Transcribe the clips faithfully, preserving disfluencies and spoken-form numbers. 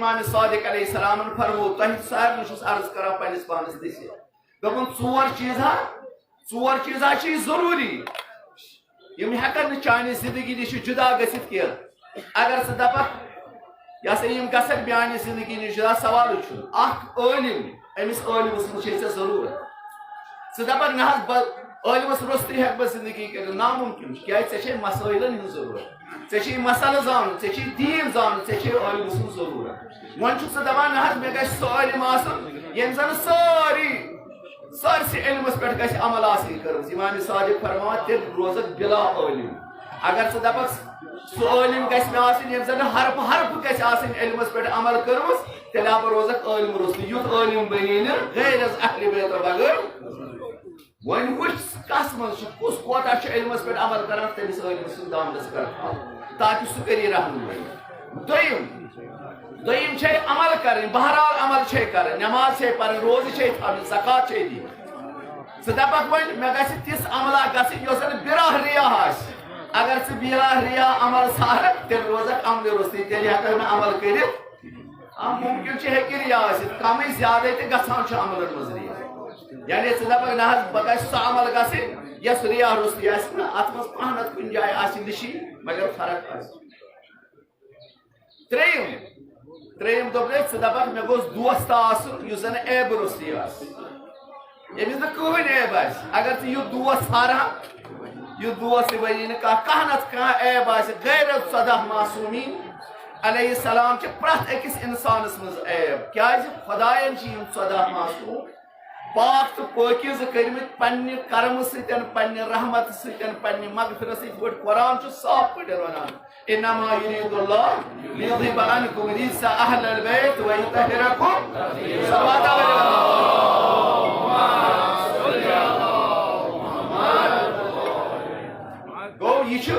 امام صادق علیہ السلامن فرمو، تۄہہِ سارنٕے چھُس عرض کران پننِس پانس دٔسِتھ۔ دوٚپُن، ژور چیٖز ہا، ژور چیٖز ہا چھِ ضروٗری، یِم ہٮ۪کن نہٕ چانہِ زندگی نِش جدا گٔژھِتھ کینٛہہ۔ اگر ژٕ دپکھ، یہِ ہسا یِم گژھن میانہِ زندگی نِش جدا، سوالٕے چھُنہٕ۔ اکھ عٲلِم، أمِس عٲلِمس منٛز چھے ژےٚ ضروٗرت۔ ژٕ دپکھ، نہ حظ، بہٕ عٲلِمس روٚستُے ہٮ۪کہٕ بہٕ زندگی کٔرِتھ، نامُمکِن چھُ۔ کیازِ؟ ژےٚ چھے مسٲیلن ہٕنٛز ضروٗرت، ژےٚ چھے مسلہٕ زانُن، ژےٚ چھے دیٖن زانُن، ژےٚ چھے عٲلِمہٕ سٕنٛز ضروٗرت۔ وۄنۍ چھُکھ ژٕ دپان، نہ حظ، مےٚ گژھِ سُہ عٲلِم آسُن، ییٚمۍ زن سٲری، سٲرسٕے علمس پٮ۪ٹھ گژھِ عمل آسٕنۍ کٔرمٕژ۔ امام صادق فرماوان، تیٚلہِ روزکھ بلا عٲلِم۔ اگر ژٕ دپکھ، سُہ عٲلِم گژھِ مےٚ آسٕنۍ، ییٚمۍ زن حرف حرف گژھِ آسٕنۍ علمس پٮ۪ٹھ عمل کٔرمٕژ، تیٚلہِ ہا بہٕ روزکھ عٲلِم روٚستُے۔ یُتھ عٲلِم بنی نہٕ غیر از اہل بیتو بغٲر۔ وۄنۍ وٕچھ، کس منٛز چھُ، کُس کوتاہ چھُ علمس پٮ۪ٹھ عمل کران، تٔمِس عٲلمہٕ سُنٛد دامنس کر تھاو، تاکہِ سُہ کری رہنمٲیی۔ دوٚیِم، دوٚیِم چھے عمل کرٕنۍ، بہرحال عمل چھے کرٕنۍ، نماز چھے پرٕنۍ، روزٕ چھے تھاوٕنۍ، زکوٰۃ چھے دِنۍ۔ ژٕ دپکھ وۄنۍ، مےٚ گژھِ تِژھ عملہ گژھٕنۍ، یۄس زن بلا ریا آسہِ۔ اگر ژٕ بلا ریا عمل ژھارکھ، تیٚلہِ روزکھ عملہِ روٚستُے، تیٚلہِ ہٮ۪ککھ نہٕ عمل کٔرِتھ۔ آ، ممکن چھُ، ہیٚکہِ ریا ٲسِتھ، کمٕے زیادَے تہِ گژھان چھُ عملن منٛز ریا۔ یعنی ژٕ دَپَکھ، نہ حظ، بہٕ گژھِ سُہ عمل گژھٕنۍ، یۄس ریا روٚستُے آسہِ نہ، اَتھ منٛز پہنتھ کُنہِ جایہِ آسہِ نِشی، مگر فرق آسہِ۔ ترٛیٚیِم، ترٛیٚیِم دوٚپ مےٚ، ژٕ دَپَکھ، مےٚ گوٚژھ دوست آسُن، یُس زَن عیبہٕ روٚستُے آسہِ۔ ییٚمِس نہٕ کٕہٕنۍ عیب آسہِ، اگر ژٕ یُتھ دوست ژھارہا، یُتھ دوست تہِ بَنی نہٕ کانٛہہ، کانٛہہ نَتہٕ کانٛہہ عیب آسہِ۔ غیر ژۄداہ معصومیٖن علیہ السلام چھِ پرٛٮ۪تھ أکِس اِنسانَس منٛز عیب۔ کیٛازِ؟ خۄدایَن چھِ یِم ژۄداہ معصوم پاک تہٕ پٲکیٖزٕ کٔرمٕتۍ پنٛنہِ کرمہٕ سۭتۍ، پنٛنہِ رحمتہٕ سۭتۍ، پنٛنہِ مغفرت سۭتۍ۔ یِتھ پٲٹھۍ قرآن چھُ صاف پٲٹھۍ وَنان، انما یرید اللہ لیذهب عنکم الرجس اہل البیت ویطہرکم۔ صلوات علی محمد۔ گوٚو، یہِ چھُ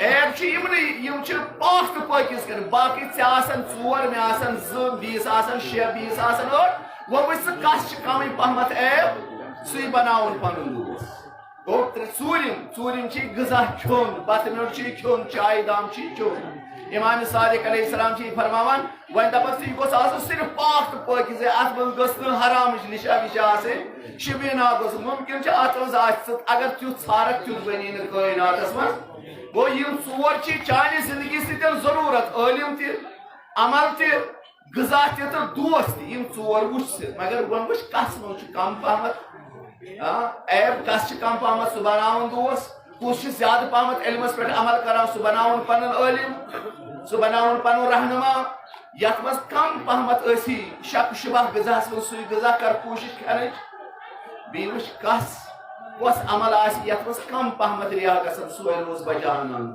عیب چھُ یِمنٕے، یِم چھِ پاک تہٕ پٲکیٖز کٔرِتھ۔ باقٕے ژےٚ آسن ژور، مےٚ آسن زٕ، بیٚیِس آسن شےٚ، بیٚیِس آسن ٲٹھ۔ وۄنۍ وٕچھ ژٕ، کس چھِ کمٕے پہمتھ عیب، سُے بناوُن پنُن دوست۔ گوٚو ترٛےٚ، ژوٗرِم، ژوٗرِم چھِ غذا کھیوٚن، بتہٕ میوٚنٛڈ چھُ یہِ کھیوٚن، چایہِ دام چھُ یہِ چیوٚن۔ امام صادق علیہ السلام چھِ یہِ فرماوان، وۄنۍ دپکھ ژٕ، یہِ گوٚژھ آسُن صرف پاک تہٕ پٲکیٖزٕے، اتھ منٛز گٔژھ نہٕ حرامٕچ نِشا وِشا آسٕنۍ، شبیٖنا گوٚژھ۔ مُمکِن چھُ اتھ منٛز آسہِ، ژٕ اگر تیُتھ ژھارکھ، تیُتھ بنی نہٕ کٲیناتس منٛز۔ گوٚو، یِم ژور چھِ چانہِ زندگی سۭتۍ ضروٗرت، عٲلِم تہِ، عمل تہِ، غذا تہِ تہٕ دوست تہِ، یِم ژور وٕچھ ژٕ۔ مگر وۄنۍ وٕچھ، کس منٛز چھُ کم پہمتھ؟ آ، عیب کس چھِ کم پہمتھ، سُہ بناوُن دوست۔ کُس چھُ زیادٕ پہمتھ علمس پٮ۪ٹھ عمل کران، سُہ بناوُن پنُن عٲلِم، سُہ بناوُن پنُن رہنما۔ یتھ منٛز کم پہمتھ ٲسی شک شبہ غذاہس منٛز، سُے غذا کر کوٗشش کھٮ۪نٕچ۔ بیٚیہِ وٕچھ، کس، کۄس عمل آسہِ، یتھ منٛز کم پہمتھ ریا گژھن، سُے روز بجا انان۔